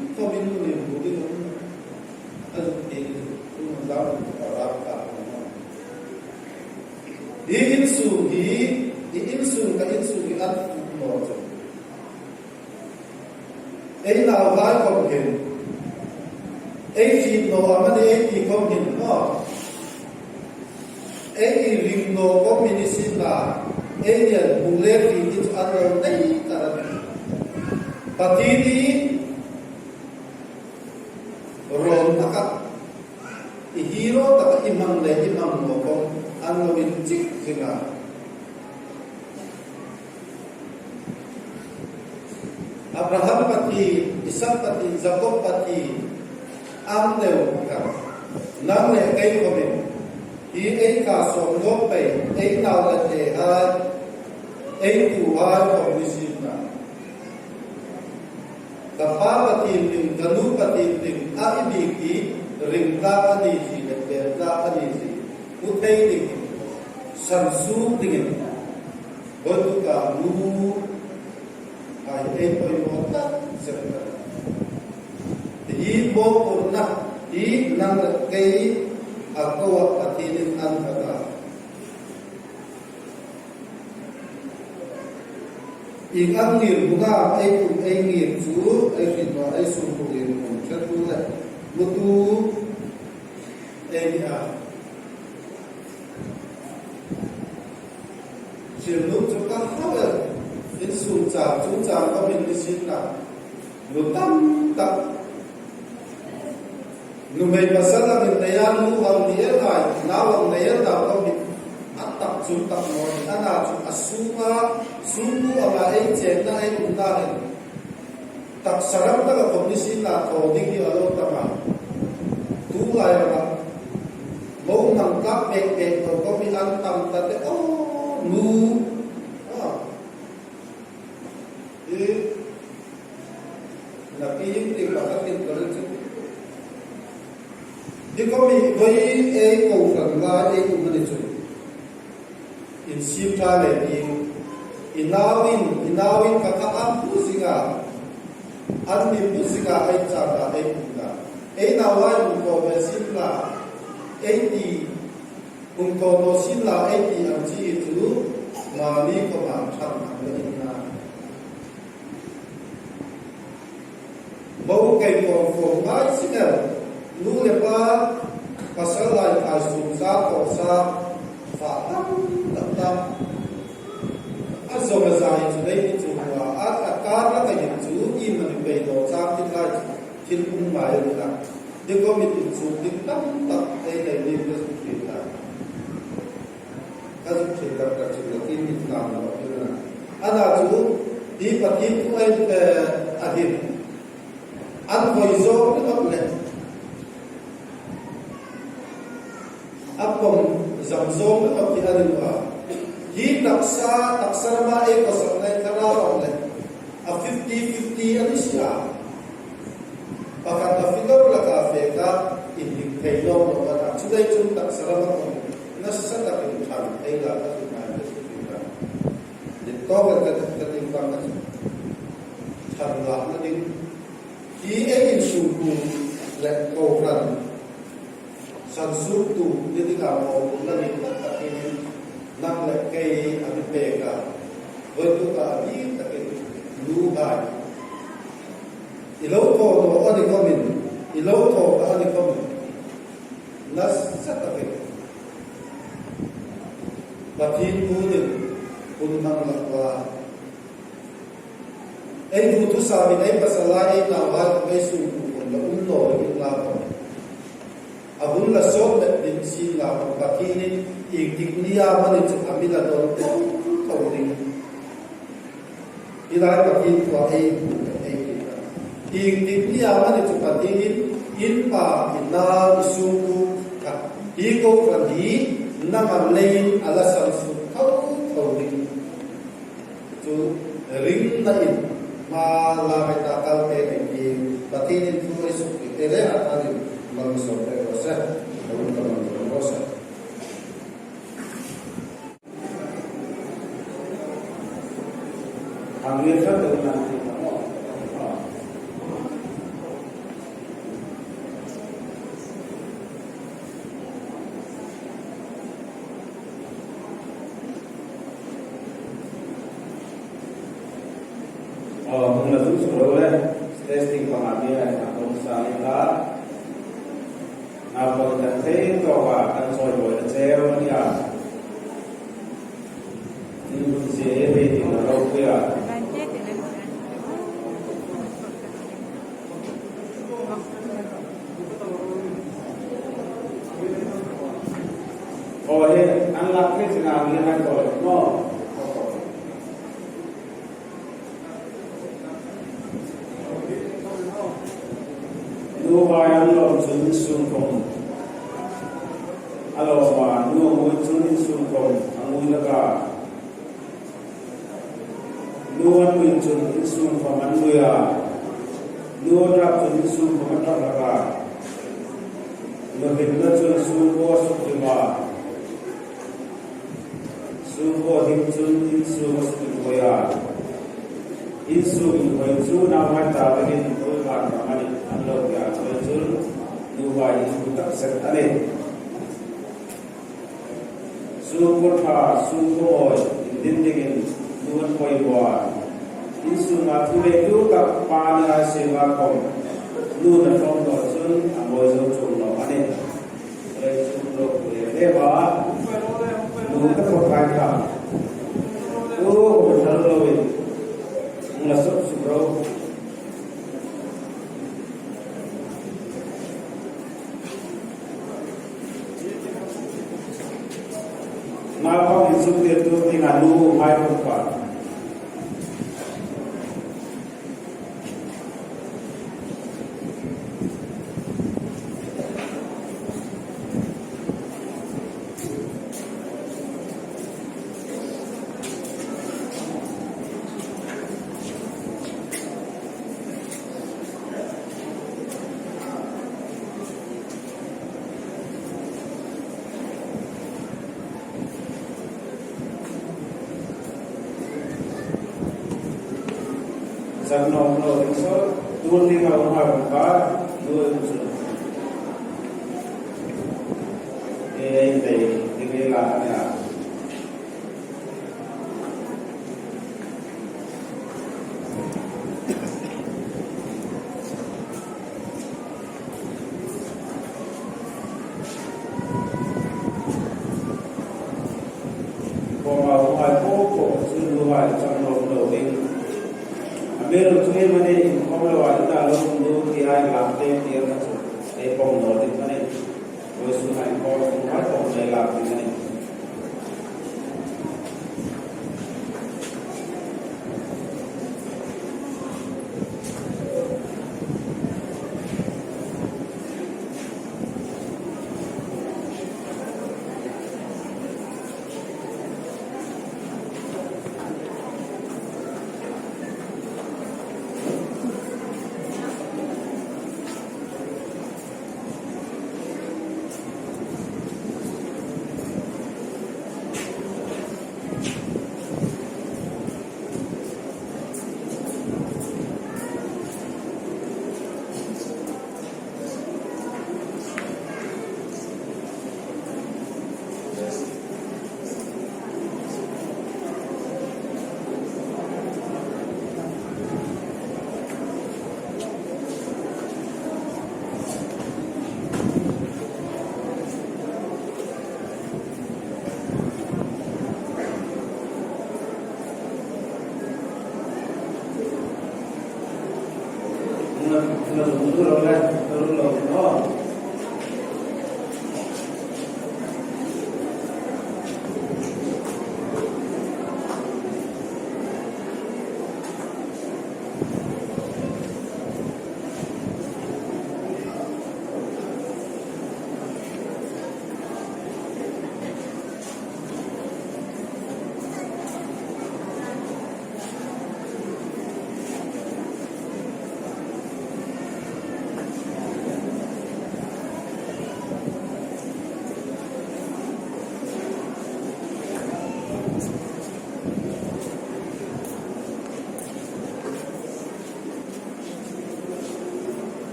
inkhawmin nun inbuotin a zuk ti, chu zam a ram ta. I insung hi, i insung, ka insung hi an tuok naw chu. Ei nauhai khawm hin, ei hriet naw amanih ei ti khawm hin, aw, ei ring naw khawm ni sien la, Ei nia hmu le fie chu an lo nei ta a nih. Pathien hi rawn taka i hero taka i hmang le i hmang naw khom an lo inchik zing a. Abraham Pathien, Isak Pathien, Jakob Pathien, ang deu kha. Nang le kei khomin hi ei kha sawm nawk pei, ei nau le te hai, ei tu hai khom ni si a. Ka pa Pathien ding, ka nu Pathien ding, a i bik hi ring tlak a ni si, le pen tlak a ni si. Hmu thei ding, san suk dingin. Vawituk a nu hai ei poimaw tak zet a. Hi mawphurna hi nang le kei a ko a, Pathienin an khat a. Ieng ang ngir hmuna ei kum ei ngir chu ei hriet naw, ei sungkuo ngir hmun ṭhetu le hmutu ei ni a. Hril nuom chu ka hau el, insung chang, chungchang ka min ni sin a, nu tam tak. Nuhmei pasal ang nei a, nu ang ni el hai, nau ang nei el nau ka min a tak chun tak naw ni, ana chu a sunga, sungkuo anga ei chenna ei umna hin. Taksa ram taka khom ni sin a thaw ding hi a lo tam a. Tulai rama mo nang ka pek pek lo khom hi an tam ta te, aw, nu. A. E. Na pi hing ti ka ka tin ka rin chu. Di khom hi voi ei ko kan la ei um a ni chu. Insiem ṭha le ding. I nauin, i nauin ka ka an pu zinga. An mi pu zinga ei chang ka ei pu na. Ei nau ai um ko ve sim la. Ei ti. Um ko no sim la ei ti ang chi chu. Mani ko ma chang ang le in na. Bo kei kawng kawng ngai si el, nu le pa, pasal lai khai sum sa, kawng sa, fa tam tam tam. A zawng a zai chu dei ni chu hua, a, a kar la ka hin chu, i mani pei lo chang ti lai chu, thil um ngai a ni a. Di ko mi tu chu, di tam tam, ei nei ni ka su ti ta. Ka zuk thei tak tak chu la tin mit nam lo ni na. Ana chu, hi Pathien thu ei, eh, a hin. An voi zawng ni mak le. A pawm zam zawng ni mak ti a ni a. Hi taksa, taksa rama ei ko sak nei ka ra ram le. A fifty fifty a ni si a. Pakhat a figure laka fek a, indik thei lo lo a na. Chu dai chun taksa rama khom nasa takin ṭhang thei la ka zuk ngai ka zuk ti ka. Dit tawk ka, ka, ka ding bang ka chu. Ṭhang la na ding. Hi ei insungkuo le kohran. San suk tu ni ding a mo na ni tak tak in nang le kei a mi pek a. Vawituk a mi takin nu hai. I lo thaw naw a ni khomin, i lo thaw ka a ni khomin. Nasa takin. Pathien thu ding hun hmang lak la. Ei thu thu samin ei pasal lai, ei nau lai, ei sungkuo khom la um naw ring la khom. A hun la sawt le ding sin la khom Pathienin ieng tik nia mani chu a mi la dawn tho tho ding. Hi lai Pathien thua ei hmu ei ti ta. Ieng tik nia mani chu Pathienin in pa, in nau, i sungkuo kha. Hi kohran hi nanga leiin a la san suk tho tho ding. Chu ringna in hma la heta kal te nei ti Pathienin thu ei suk ti te le a thanin malsawm pek raw se. Malsawm pek raw se. Ang ni khat te na ti ma. Aw, hung la zuk suok ro le, stage tieng panga mi a, a kawng sa ni ta. Naupang kan thei tawka kan chawi bawina cheu a nia. Tin, Aw, he, an lak thei china mi hai ko le, no. Nuhai an lawm chun insung khom a lawm a, nu a ngui chun insung khom a ngui hlak a. Nu a ngui chun insung khom a ngui a. Nu a ṭap chun insung khom a ṭap hlak a. Nu hlimna chun sungkuo a suk hlim a. Sungkuo hlim chun insung a suk inhawi a. Insung inhawi chu nauhai ta dingin tuihan ram a nih an lo tia, chuleiin chun nuhai inhawi tak zet a nih. Sungkuo ṭha, sungkuo mawi indin dingin nu an poimaw a. Insunga thu le tu tak pa ni a siem a khom, nu'n a tlawm naw chun a mawi zo chuong naw a nih. Lei chu lo le le ba. Lu ta ko kai kha. Lu ko thal lo in. Hung la suk suk ro. Naupang insuktirtu dinga nuhai khom pa. Zak nawk lo ding saw, tu ni ka um har ka, tu um chu. E, e, e, e, la, ya. Khoma hung hai po po chu nu hai chang lo lo ding. A mi lo chu hi mani inkhom lo a, ina lo nu ti hai lam te ti a chu. Ei pawm naw ding mani. Vawisun hai inkhom, hung hai pawm nei lam ding mani.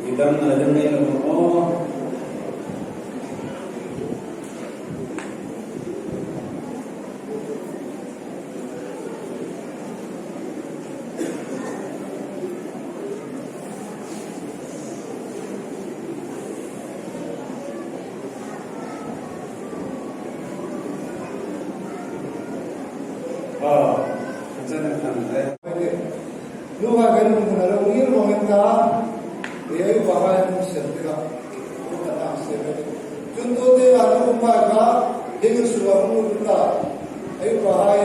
Midang na dang nei lo maw? Ei upahai,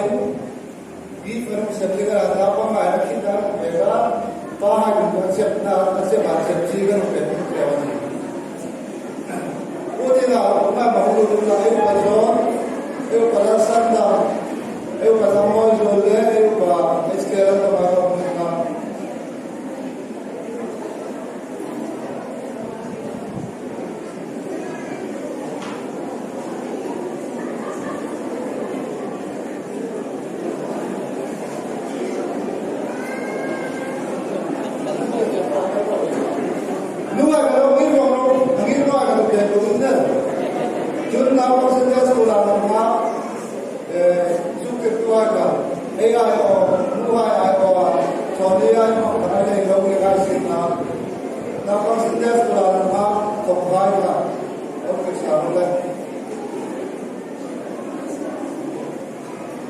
gift an sep ding a, naupang hai khit an pêk a, pahai an sep na, an sep a, sep chi kan pêk ding a nih. Pu tina, ma ma hu lu na, ei upa John, ei upa Lalsandam, ei upa Lalmawizuol le, ei upa Ezekiel an ma ma hu na. Nuhai ka lo ngir vong lo, a ngir nuhai ka lo pêk vong in ner. Chun naupang Sunday school a nang ma, eh, zuk kir tu ai ka, ei ai o, nuhai ai o, chawlni ai o, ka ai nei lo ngir ai sin na. Naupang Sunday school a nang ma, thawk hai ka, lo kir sa lo le.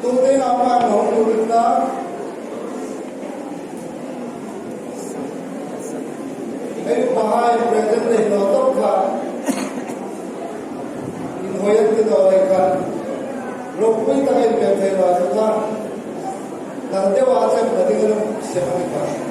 Tuta ei upa hung lut na. Ei upahai present nei naw tawp kha. Inhawi an ti naw lei khan. Ropui takin pêk thei naw chu kha. Nang deu a chep na ding a lo sep a ni kha.